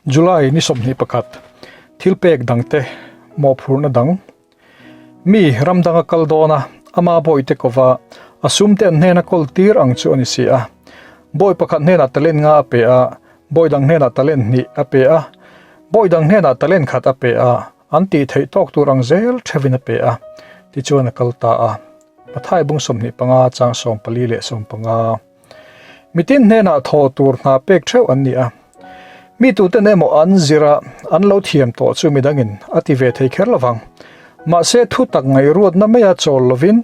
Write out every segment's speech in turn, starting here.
July ni 21 thilpek dangte mawhphurhna dang Mi ram danga kal dawn a, ama bawihte kova a sumte an hnena kawl tir ang chu a ni si a. Bawi pakhat hnenah talent nga a pe a, bawi dang hnenah talent hnih a pe a, bawi dang hnenah talent khat a pe a, an tih theih tawk tur ang zel theuhin a pe a, tichuan a kal ta a. Mathai bung 25 chang 14 leh 15. Mitin hnenah thaw tur hna pek theuh an ni a. Mi tuten emaw an zir a, an lo thiam tawh chu midangin a ti ve thei kher lovang. Mahse thu tak ngaihruatna maia chawl lovin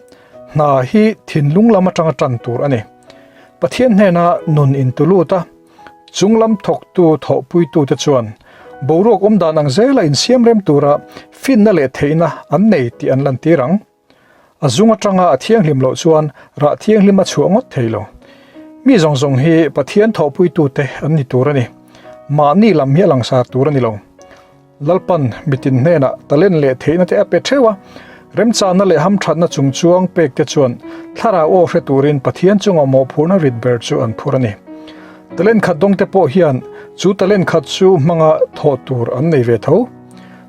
hna hi thinlung lam atanga tan tur a ni. Pathian hnena nun intulut a, chung lam thawktu thawhpuitute chuan boruak awm dan ang zela insiamrem tura finna leh theihna an nei tih an lantir ang. A zung atanga a thianghlim loh chuan rah thianghlim a chhuah ngawt thei lo. Mi zawng zawng hi Pathian thawhpuitute an ni tur a ni. Mahni lam hi a langsar tur a ni lo. Lalpan mitin hnenah talent leh theihna te a pe theuh a, remchanna leh hamthatna chung chuang pek te chuan thlarau aw hre turin Pathian chunga mawhphurhna rit ber chu an phur a ni. Talent khat dawngte pawh hian chu talent khat chu hmanga thawh tur an nei ve tho.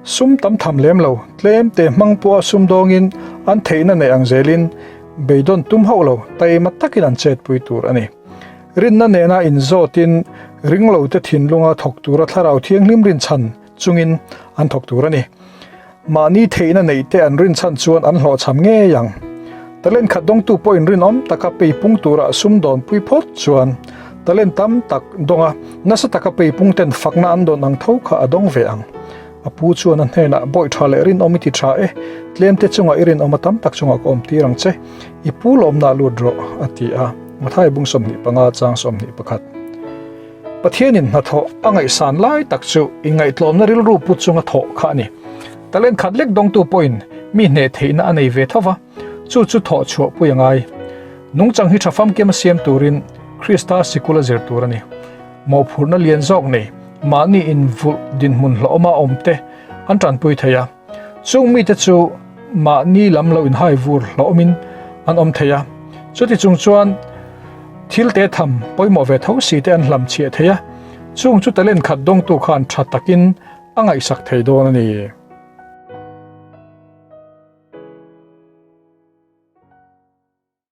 Sum tam tham lem lo, tlem te hmang pawha sum dawngin an theihna neih ang zelin beidawn tum hauh lo, taima takin an chetpui tur a ni. Rinna nena inzawtin ringlote thinlunga thawk tura thlarau thianghlim rinchhan chungin an thawk tur a ni. Mahni theihna neih te an rinchhan chuan an hlawhchham ngei ang. Talent khat dawngtu pawhin rinawm taka peipung tura sum dawnpui phawt chuan talent tam tak dawnga nasa taka peipung ten fakna an dawn ang tho kha a dawng ve ang. A pu chuan a hnenah, Bawi tha leh rinawm i ti tha e, tlemte chungah i rinawm a tam tak chungah ka awm tir ang che, i pu lawmnah lut rawh, a ti a. Mathai bung 25 chang 21. Pathianin hnathawh a ngaihsan lai tak chu inngaihtlawmna rilru put chunga thawh kha a ni. Talent khat lek dawngtu pawhin mi hneh theihna a nei ve tho va, chu chu thawh chhuah pui a ngai. Nungchang hi tha famkim a siam turin Krista sikul a zir tur a ni. Mawhphurhna lian zawk nei mahni invulh dinhmun hlawhawma awmte an tanpui thei a. Chung mite chu mahni lam lo inhai vur hlawhawmin an awm thei a. Chuti chung chuan thil te tham pawimawh ve tho si te an hlam chhiah thei a. Chung chu talent khat dawngtu khan tha takin a ngaihsak thei dawn a ni.